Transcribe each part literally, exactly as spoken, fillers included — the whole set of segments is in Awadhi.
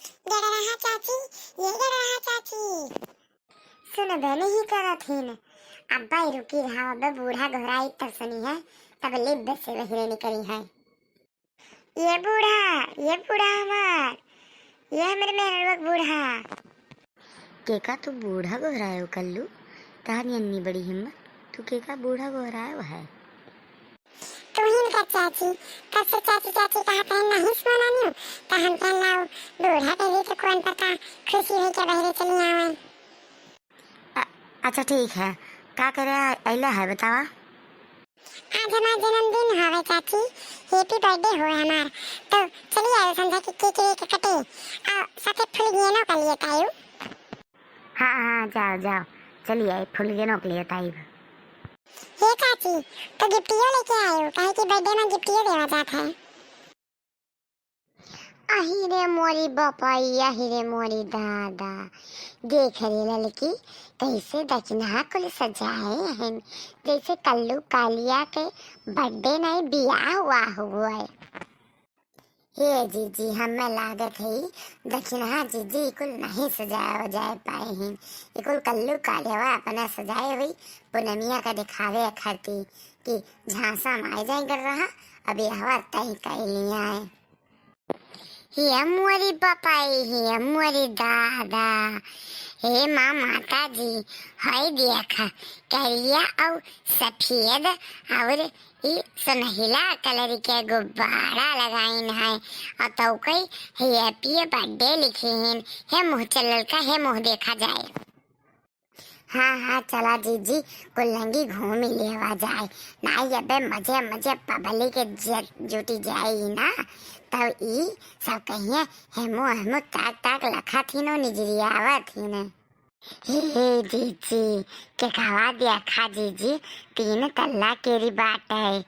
गड़रहा चाची, ये गड़रहा चाची। सुनबे नहीं करत हिन। अब्बा रुकी रहा, अब्बा बूढ़ा गोहराई तब सुनी है, तब ले बसे बहिरे निकली है। ये बूढ़ा, ये बूढ़ा हमार, ये हमरे मेहरवा के बूढ़ा। केका तू बूढ़ा गोहरायो कल्लू? तहार अन्नी बड़ी हिम्मत, तू केका बूढ़ा गोहरायो है? तू ही इनका चाची, कब से चाची चाची कहा तहन नहीं सुना न्यू, तो हम कहन लाओ बूढ़ा कह दी तो कौन पता खुशी हुई के बहरे चली आवे। अ-, अच्छा ठीक है, का करे आ-, अइला है बतावा? आज हमार जन्मदिन हवे चाची, happy birthday हो हमार, तो चली आयो संझा के cake वेक कटे, आ साथे फुलगेनो का लिए तायू। हाँ, हाँ, जाओ, जाओ, चली आई, फुलगेनो के लिए ताई। हे चाची, तो गिफ्टियो लेके आयो, काहे कि birthday में गिफ्टियो देवा जात है। अही रे मोरी बपाई, अही रे मोरी दादा, देख रे ललकी, कैसे दखिनहा कुल सजाए हैं, जैसे कल्लू कालिया के birthday नहीं, बियाह हुआ हुआ है। हे जीजी, हमें लागत है दखिनहा जीजी कुल नहीं सजाए वजाए पाए हैं। ये कुल कल्लू कालियावा अपना सजाए हुई पुनमिया का दिखावे खातिर कि झांसा में आ जाए कर रहा, अब यहवा तय कर लिया है। हे मोरी बपाई, हे मोरी दादा, हे माँ माता जी, हई देख, करिया और सफेद और ई सुनहिला colour के गुब्बारा लगाइन है, और तौकई happy birthday लिखे हैं। हे मुँह चलल का, हे मुँह देखा जाए। हाँ, हाँ, चला जीजी, कुल्लंगी घूमी लेवा जाए। नाई अबे मजे, मजे public के ज-, जुटी जाई ना, तब ई सब कहिए, "हेमो, हेमो, ताक, ताक लखा थी नो, निजरियावा थी ने।" हे, हे जीजी, के कहवा दिया खा जीजी, तीन तल्ला केरी बाटे।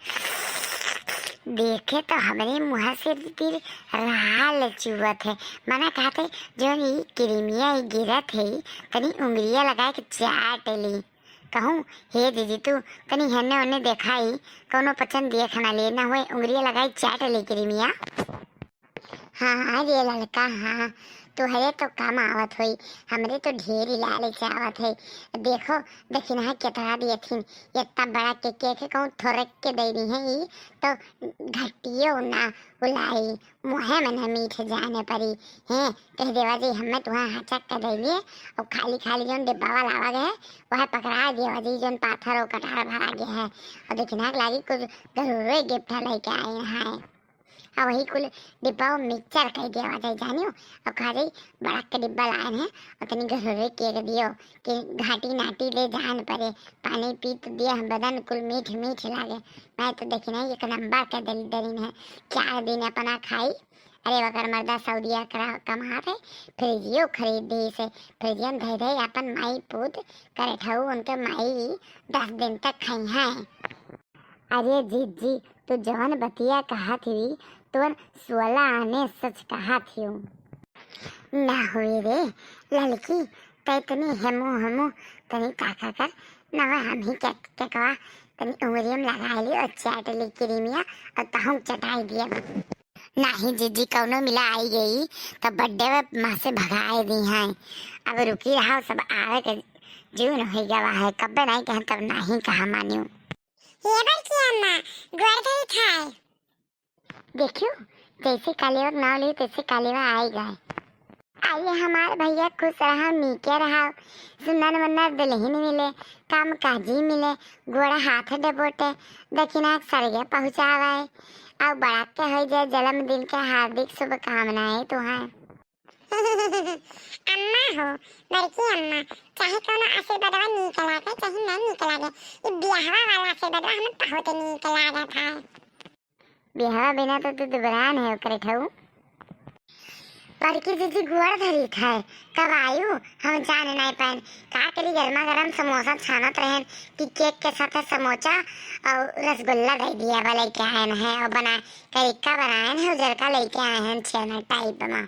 देखे तो हमरे मुँह से फिर राल चुवत है। मना कहते, जौन ई किरिमिया ई गिरत है, तनी उंगलिया लगा के चाट ली। कहूँ, "हे दीदी, तू तनी हेने ओने देखाई, कौनो पचन दिए खाना लिए ना हुए, उंगलिया लगाई चाट ली किरिमिया।" हाँ, हाँ रे ललका, हाँ, तोहरे तो कम आवत होई, हमरे तो ढेर ही लालच आवत है। देखो, दखिनहा केतना दियथिन, इतना बड़ा के cake कहूँ थोड़क के दे दी है ई, तो घटियो ना उलाई, मुँहे में न मीठ जाने परी। हैं, कह देवा जी, हमें तुहाँ हचक के दे लिए, और खाली खाली जौन डिब्बा वाला आवा गए, वह पकड़ा देवा जी, जौन पाथर और कटार भरा गया है। और दखिनहा के लागी कुछ घरूरे gift लेके आए हैं। और वही कुल डिब्बा में mixture कर देवा जाए, जानियो। और खाली बड़ा के डिब्बा लाए हैं, और तनी घरूरे cake दियो, कि घाटी नाटी ले जान परे, पानी पीत दिया, बदन कुल मीठ मीठ लागे। मैं तो दखिनहा एक नंबर के दल दरिन है, चार दिन अपना खाई। अरे वकर मर्दा सऊदिया करा, कमा रहे, फ्रिजियो खरीद दी से, फ्रिजिया में धई धई अपन माई पूत करे ठऊ, उनके माई दस दिन तक खाई हैं। अरे जीजी, तू जवन बतिया कहत ही, तोर सोलह आने सच कहत ही। ना हुई रे ललकी, तै तनी हेमू हेमू तनी ताका कर, ना हम ही के, के कवा, तनी उंगलियम लगा ली और चाट ली किरिमिया और तहूँ चटाई दिया। नाही जीजी, कौनो मिला आई गई तो birthday में माँ से भगाए दी हैं। अब रुकी रहा, सब आवे के जून हो गवा है, कब्बे नहीं कहा तब नहीं कहा मानियो। ये बड़की अम्मा, गोड़ धरी खाए। देखियो, जैसे कालेवा के नाव ली तैसे कालेवा आई गए। आइए हमार भैया, खुश रहा, नीके रहा, सुंदर मुन्नर दुल्हन मिले, काम काजी मिले, गोड़ हाथ डबोटे, दखिना के सरगे पहुँचावे, और बड़ा के हो जाए जन्मदिन के हार्दिक शुभकामनाएं तुहां। अम्मा हो, बड़की अम्मा, चाहे कौनो आशीर्वादवा नीक लागे, चाहे नहीं नीक लागे, ई बियाहवा वाला आशीर्वादवा हमें बहुत नीक लागत है। बियाहवा बिना तो तू दुबरान है ओकरे ठऊ। बड़की जीजी गोड़ धरी थे, कब आयु हम जान नहीं पाएन। का करी, गर्मा गर्म समोसा छानत रहन कि cake के साथ समोसा और रसगुल्ला दे दिया, बोले क्या है न है, और बना करिक्का बनाए हैं, उजरका लेके आए हैं छेना type में।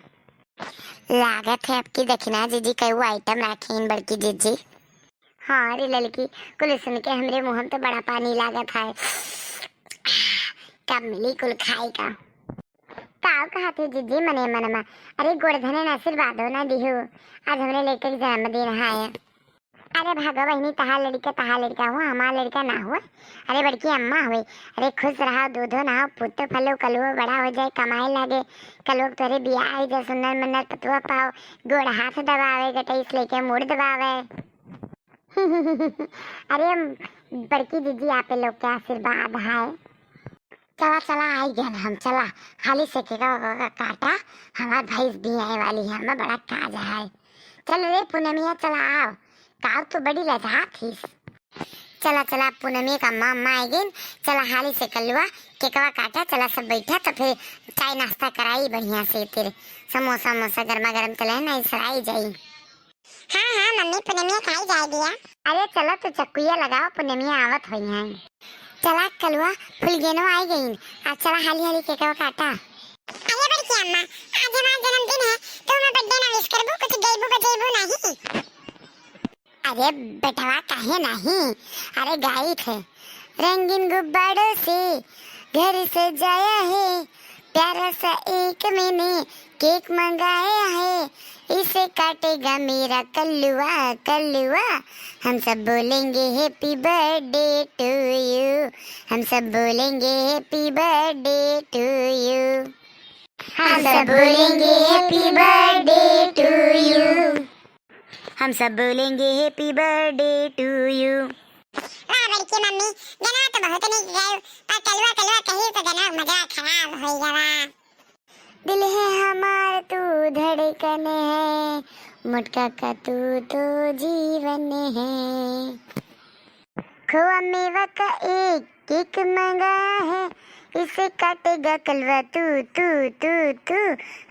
लागत है आपकी दखिना जीजी कई item रखी हैं बड़की जीजी। हाँ रे ललकी, कुल सुन के हमरे मुँह में तो बड़ा पानी लागत है। कब मिली कुल खाए का? काव कहत हो जीजी मने मनमा? अरे गोड़ धने न आशीर्वादो न दिहु। आज हमरे लड़के के जन्मदिन है। अरे भागो बहिनी, तहार लड़का तहार लड़का हो, हमार लड़का ना हो। अरे बड़की अम्मा होई। अरे खुश रहो, दूधो नहाओ, पुतो फलो, कलुओ बड़ा हो जाए, कमाए लागे, कलुओ के तोरे बियाह हो जाए, सुंदर मुन्नर पतुआ पाओ, गोड़ हाथ दबावे, गटईस लेके मुड़ दबावे। अरे बड़की जीजी, आप लोग के आशीर्वाद है। चला चला, आई गए हम, चला हाली से केकवा काटा, हमार भैंस भी आए वाली है, हमें बड़ा काज है। चल रे पूनमिया, चला आओ, काव तो बड़ी लजात हिस। चला चला, पूनमिया का अम्मा, अम्मा आई गई, चला हाली से कलुआ केकवा काटा, चला सब बैठा तो फिर चाय नाश्ता कराई बढ़िया से, फिर समोसा वमोसा गर्मा गर्म तले ना इसराई जाई। हाँ हाँ मम्मी, पूनमिया खाई जाए दिया। अरे चलो तो चक्कुइया लगाओ, पूनमिया आवत होई हैं। चला कलुआ, फुलगेनो आई गईन, आ चला हाली हाली केकवा काटा। अरे बड़की अम्मा, आज हमार जन्मदिन है, तो हमें birthday ना wish करबू, कुछ गइबू बजइबू नहीं? अरे बेटवा, काहे नहीं, अरे गाई थे, रंगीन गुब्बारों से घर सजाया है, प्यारा सा एक मैंने केक मंगाया है, इसे काटेगा मेरा कल्लुआ, कल्लुआ। हम सब बोलेंगे happy birthday to you, हम सब बोलेंगे happy birthday to you, हम सब बोलेंगे happy birthday to you, हम सब बोलेंगे happy birthday to you। वाह बड़की मम्मी, गनवा तो बहुत नीक गायो, पर कलुआ कलुआ कही तो गनवा मजा खराब होई गवा। दिल है हमार तू धड़कन है, मोटका का तू तो जीवन है। खोआ मेवा का एक केक मंगाया है, इसे काटेगा कलुआ तू, तू, तू, तू।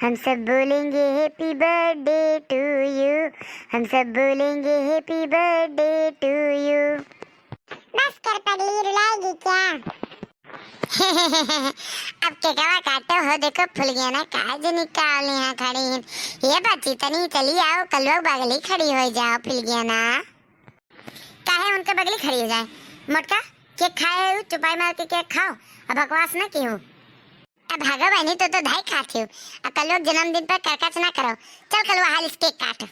हम सब बोलेंगे happy birthday to you, हम सब बोलेंगे happy birthday to you। बस कर पगली, रुलाएगी क्या? अब केकवा काटो हो, देखो फुलगेना काज निकाल यहाँ खड़ी हैं। ये बच्ची तनी चली आओ, कलुआ बगली खड़ी हो जाओ फुलगेना। काहे उनके बगली खड़ी हो जाए? मोटका, केक खाए हो, चुपाई मार के केक खाओ, अब बकवास ना की हो। अब भागो बहनी, तो, तो धाई खाती हो, अब कलुआ के जन्मदिन पर करकच ना करो। चल कलुआ, हाल इस केक काट।